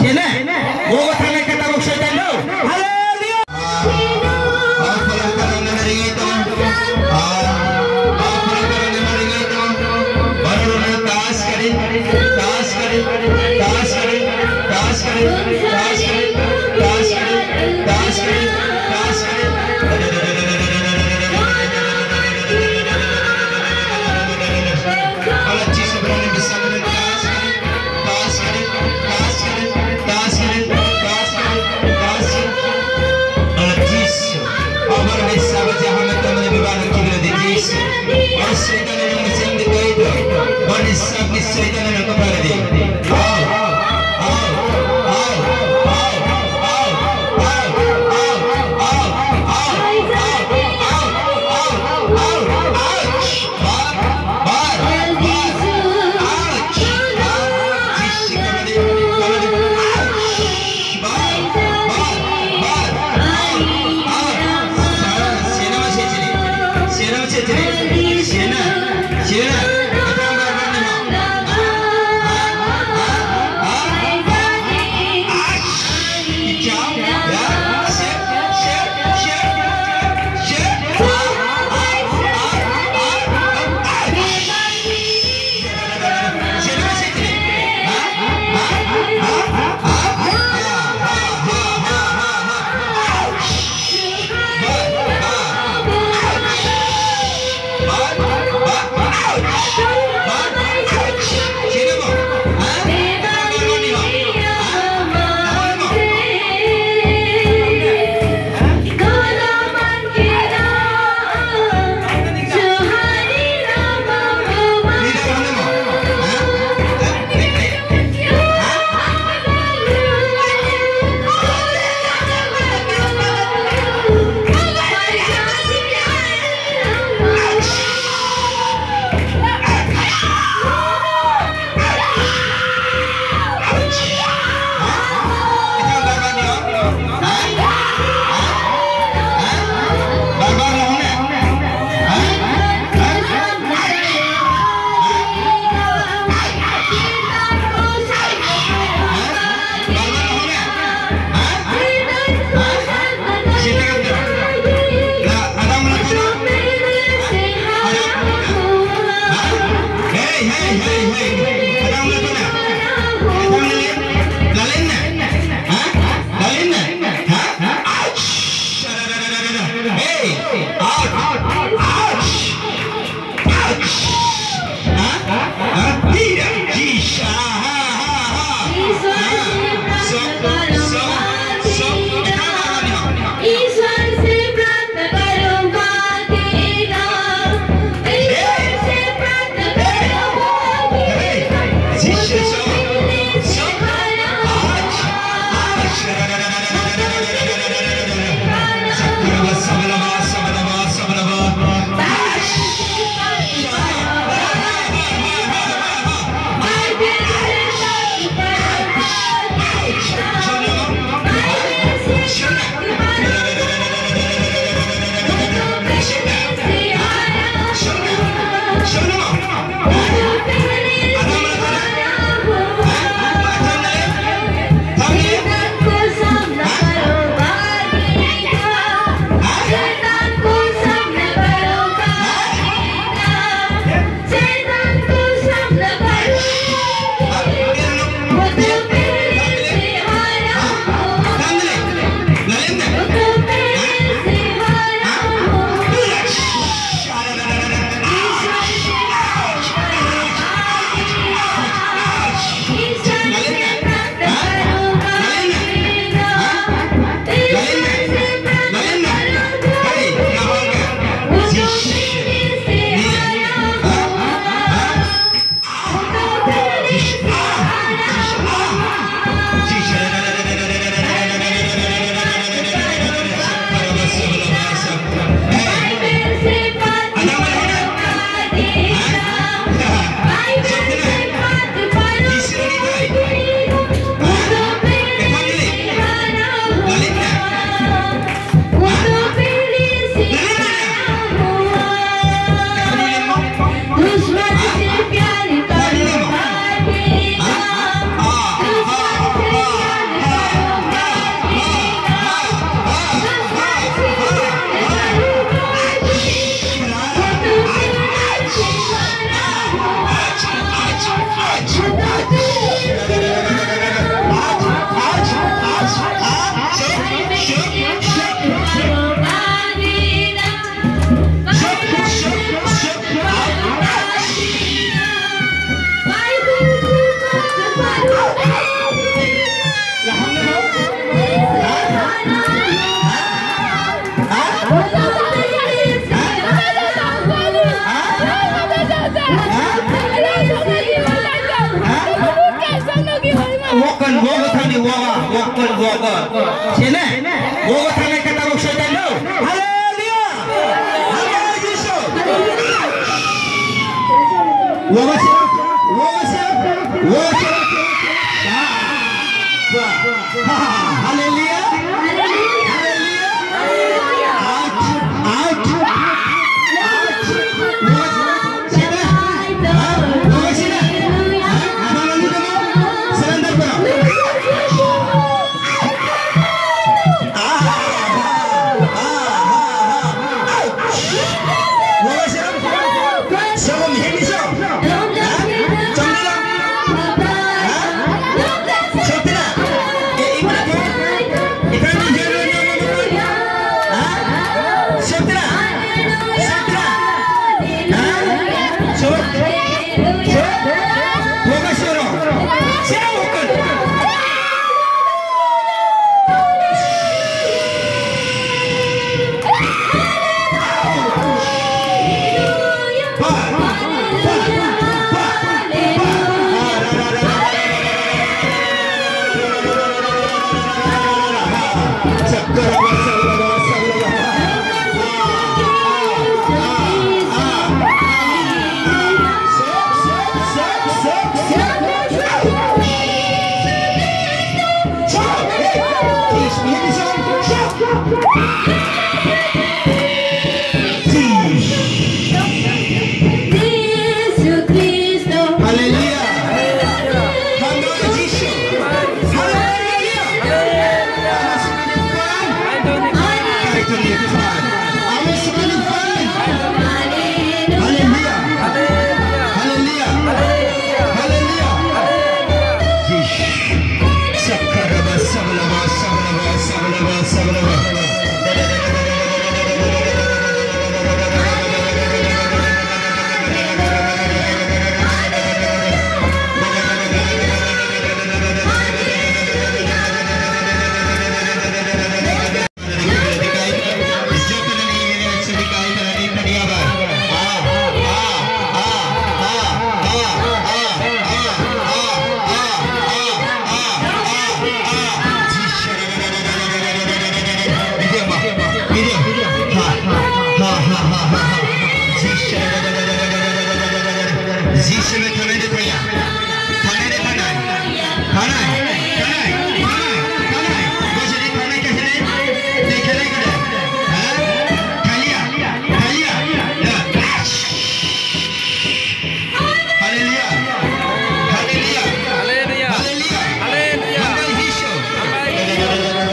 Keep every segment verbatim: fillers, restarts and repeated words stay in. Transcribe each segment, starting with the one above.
Sene, wogo thangna khe tabuk soitan do. Hallelujah. Wogo thani woga, wogo thani woga. Sene? Wogo thani kata wogo soitan no. Hallelujah! Hallelujah! Wogo se, wogo se, wogo se. Hallelujah! Hallelujah! Out! Out! Out! Wogo se. Hallelujah. Hallelujah. Hallelujah. Hallelujah. Hallelujah. Hallelujah. Hallelujah. Sakaraba, sabalaba, sabalaba, sabalaba, sabalaba. Thanai, thanai, thanai, thanai, thanai. Bosini thanai khe thanai. Tei khe lai khe. Ha? Thalia, thalia. Ya. Hallelujah. Hallelujah. Hallelujah. Hallelujah. Hallelujah. Hambai Jisu. Hambai Jisu.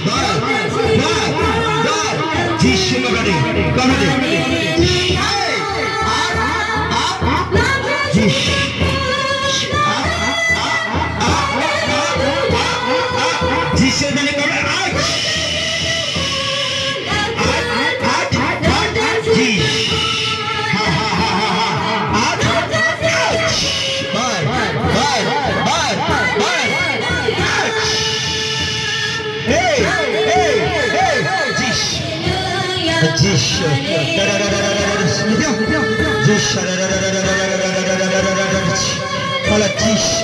Bar, bar, bar. Jisu nogani, nogani. Hey, ar, ar, ar. Jisu. Ar, ar, ar. Jisu nogani, nogani. Ar, ar, ar, ar. Jisu. Ha, ha, ha, ha, ha. Ar, ar, ar. Bar, bar, bar, bar. Hey, hey, hey. Jisu. Jisu. Jisu.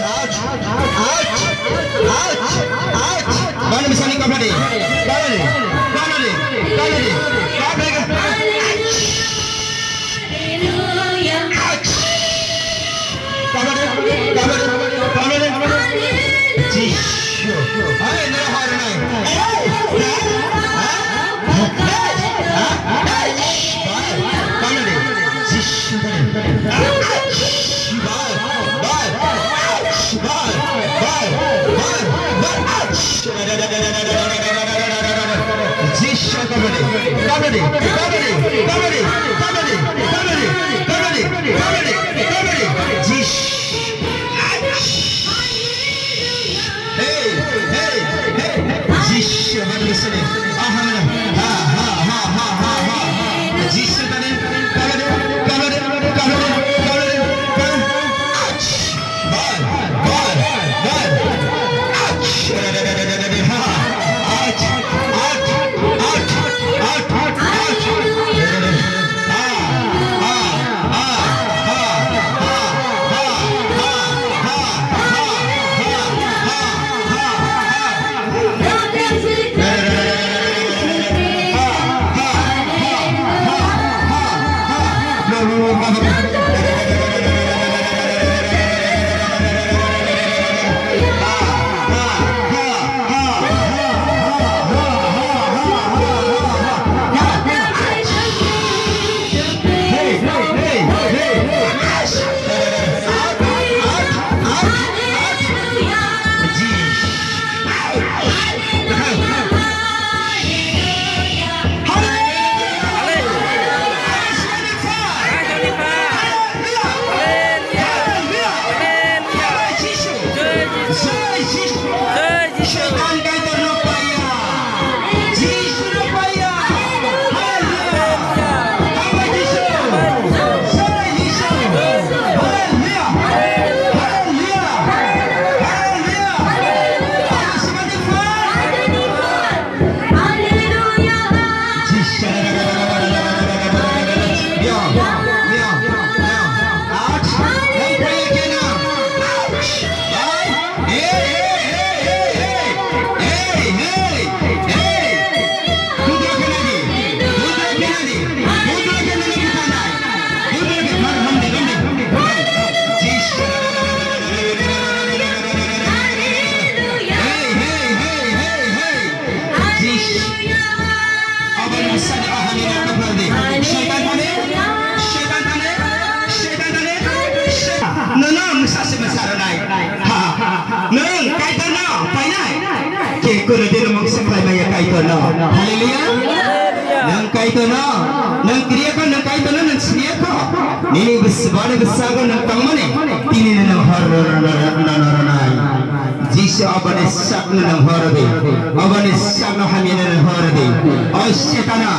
Out, out, out, out. Mana misalnya kau tadi? Kau tadi? Kau tadi? Kau tadi? Kau tadi? Jisu. Hai, nara har nai. Hey, ha? Ha? Hey, ha? Hey, bal. Kamare. Jisu. Bal, bal, bal, bal, bal, bal. Jisu, kamare. Kamare. Kamare. Kamare. Kamare. Kamare. Kamare. Kamare. Kamare. Jisu. Hey, hey, hey. Jisu, kamare sini. Aha, ha, ha, ha, ha, ha, ha. Jisu, kamare, kamare, kamare, kamare, kamare, kamare. Ach. Bal, bal, bal. Ach. Ach, ach, ach, ach, ach. Aboni bwsani ahani na kapal di. Shaitan thani, shaitan thani, shaitan thani, shaitan. Nono mwsa se mwsa rwnai. Ha, ha, ha. Nwng Kaitorno painai. Ke kunu dino mungsa khlai maya Kaitorno. Hallelujah. Nwng Kaitorno, nwng kriya kho, nwng Kaitorno, nwng siniya kho. Nini bwswani bwsago nwng tongmani. Tini nwng hor rwnai. Jisu aboni sakno nang hor di. Aboni sakno hamya nang hor di. O Setana,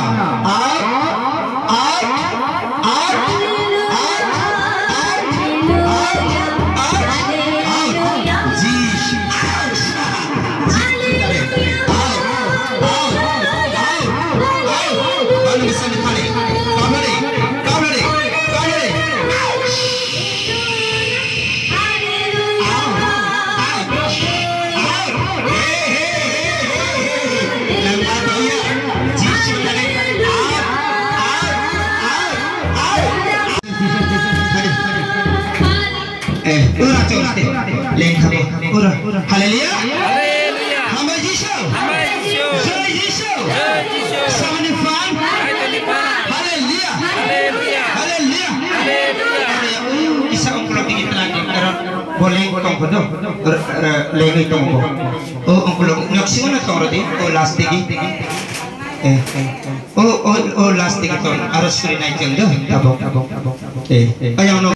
out, out, out, out, out, out, out, out. Jisu, out, out, out, out, out. Ano bisa ni kali. Kabari, kabari, kabari. Out. Eh, ura chorate. Lengkha. Ura. Hallelujah. Hallelujah. Hambai Jisu. Hambai Jisu. Jai Jisu. Jai Jisu. Samani fan. Hai tani fan. Hallelujah. Hallelujah. Hallelujah. Hallelujah. Aro ya, uh, kisa ungkulo tigi tela di, karon bo leng tong kodo. R-, r-, lengwi tong bo. Oh, ungkulo, noksingo na tong rodi. Oh, last tigi. Eh, eh, eh. Oh, oh, oh, last tigi tong. Aro suri nai tong do. Tabok, tabok, tabok, tabok. Eh, eh. Ayang no.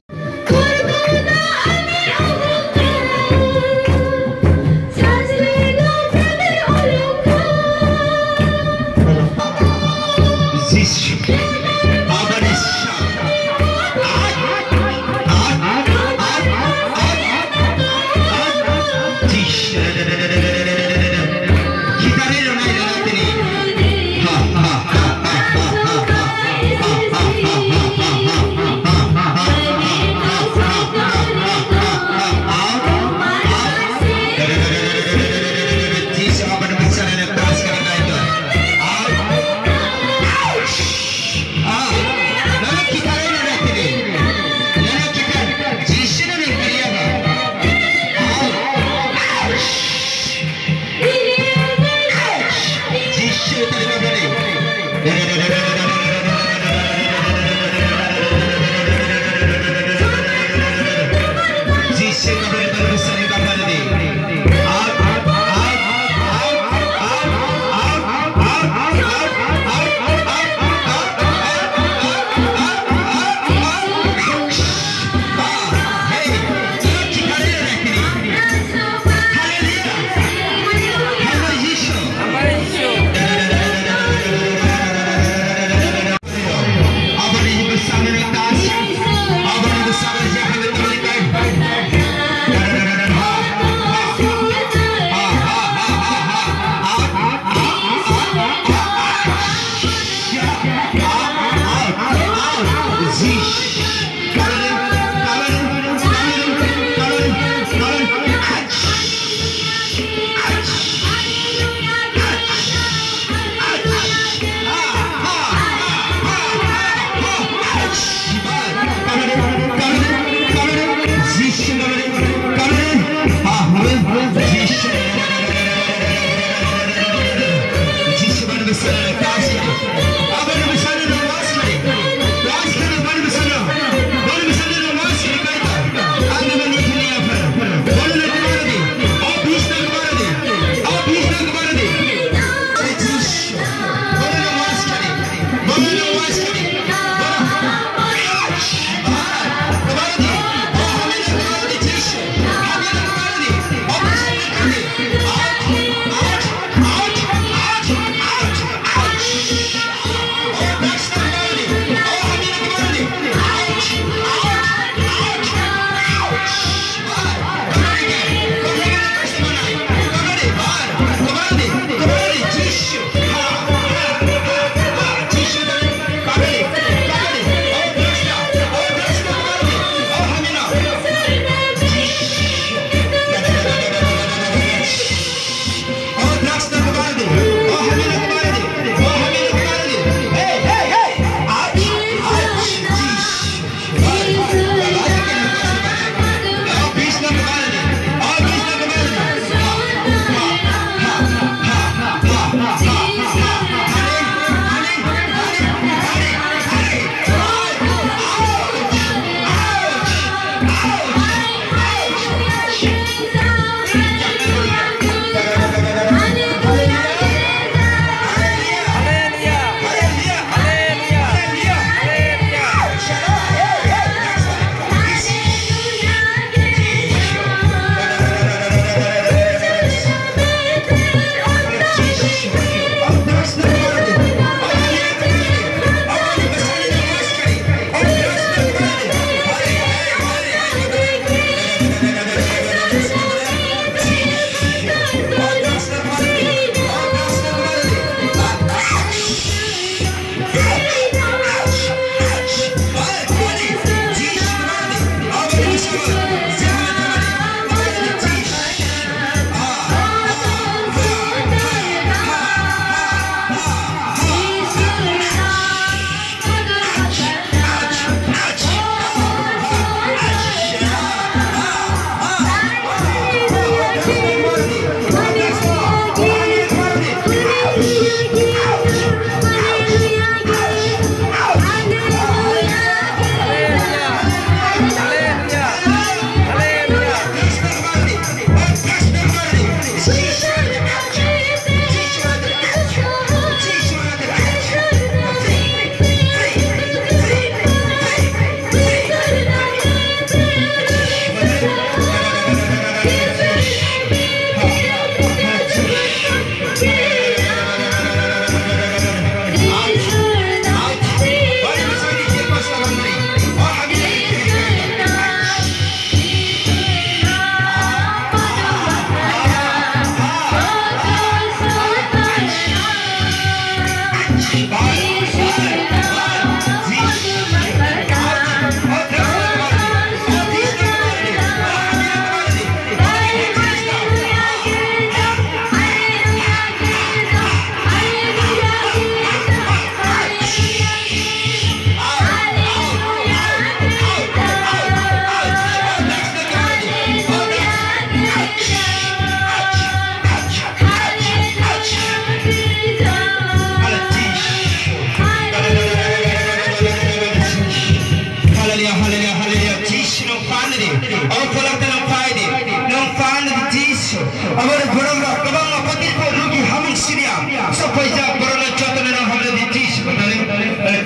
Hallelujah, hallelujah, hallelujah. Jisu nung phan di. O kolak ta nung phai di. Nung phan di Jisu. Abo ni borok rok kwbangma patir ko rugi hamung siria. Sopaijak borok no joto no hamle di Jisu.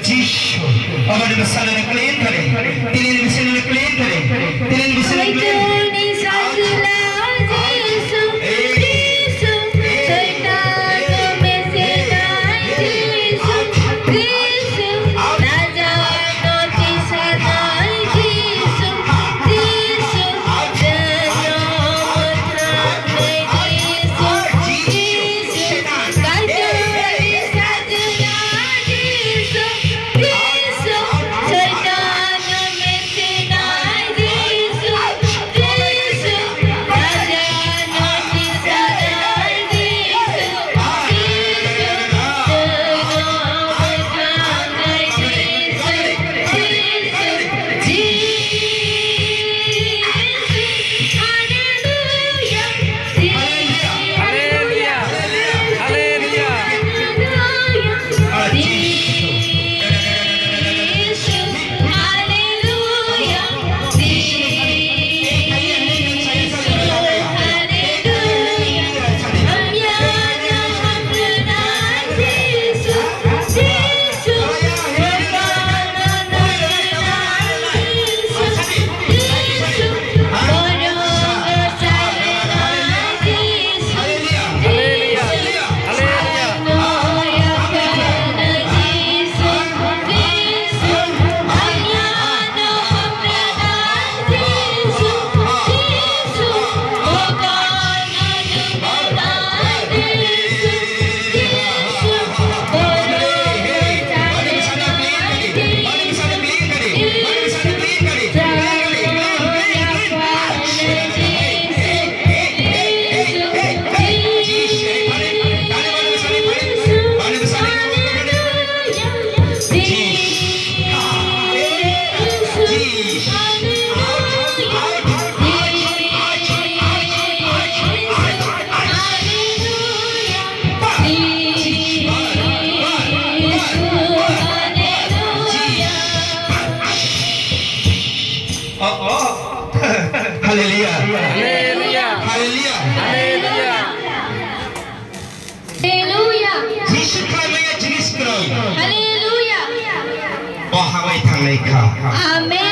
Jisu. Abo ni bwsalo ni clean kare. Tini ni bwsalo ni clean kare. Tini ni bwsalo ni clean. Hallelujah. Hallelujah. Hallelujah. Hallelujah. Hallelujah. Jisu khlaimaya jinis kwrwi. Hallelujah. Bo hagwi thangnai kha. Amen.